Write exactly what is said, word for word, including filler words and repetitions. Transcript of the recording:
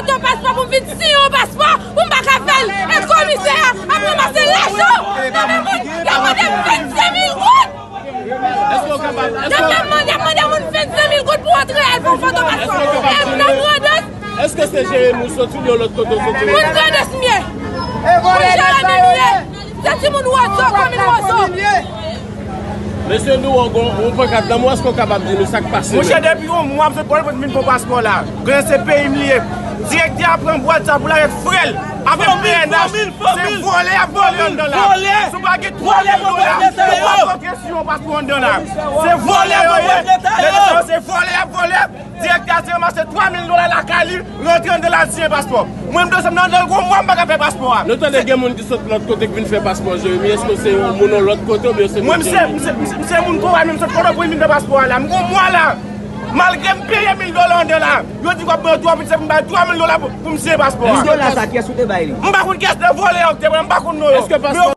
Yon paspò pou m vin siyen yon paspò pou m pa ka fè l. E komisè a ap ranmase lajan. Gen moun k ap mande m vennsenk mil goud. Èske w kapab, èske w, y ap mande, y ap mande moun vennsenk mil goud pou antre al fè yon foto paspò. Èske w kapab di nou, èske se Jeremi w soti oubyen yon lòt kote w soti? Moun Grandans m ye. Moun Jeremi m ye. Se timoun Wozo, komin Wozo. Mesye, nou wè w gon yon pankat nan men w, èske w kapab di nou sa k pase menm? Monchè, depi yon mwa, m sot Pòtoprens vin pran paspò la. Grandans se peyi m li ye. Direktè a pran bwat sa pou l avèk frè l, avèk P N H. Se vòlè y ap vòlè anndan la. Si w pa gen twa mil dola, ou p ap rantre sou yon paspò anndan la. Se vòlè yo ye. Nèg sa yo se vòlè y ap vòlè. Direktè a se ranmase twa mil dola lakay li, rantre anndan la siyen paspò. Mwen, m te sanm nan anndan l gon mwa m pa ka fè paspò a. Nou tande gen moun ki sot lòt kote k vin fè paspò Jeremi. Èske se yon moun yon lòt kote oubyen se moun Jeremi? Mwen, m se, m se, m se, m se moun Koway, men m sot Pòtoprens vin fè paspò a la. M gon mwa la. Malgre m peye mil dola anndan la, yo di w ap ban twa mil, se pou m bay twa mil dola pou, pou m siyen paspò a. Mil dola sa, kiyès ou te bay li? M pa konn kiyès nan vòlè yo ki te pran, m pa konn non yo. Èske paspò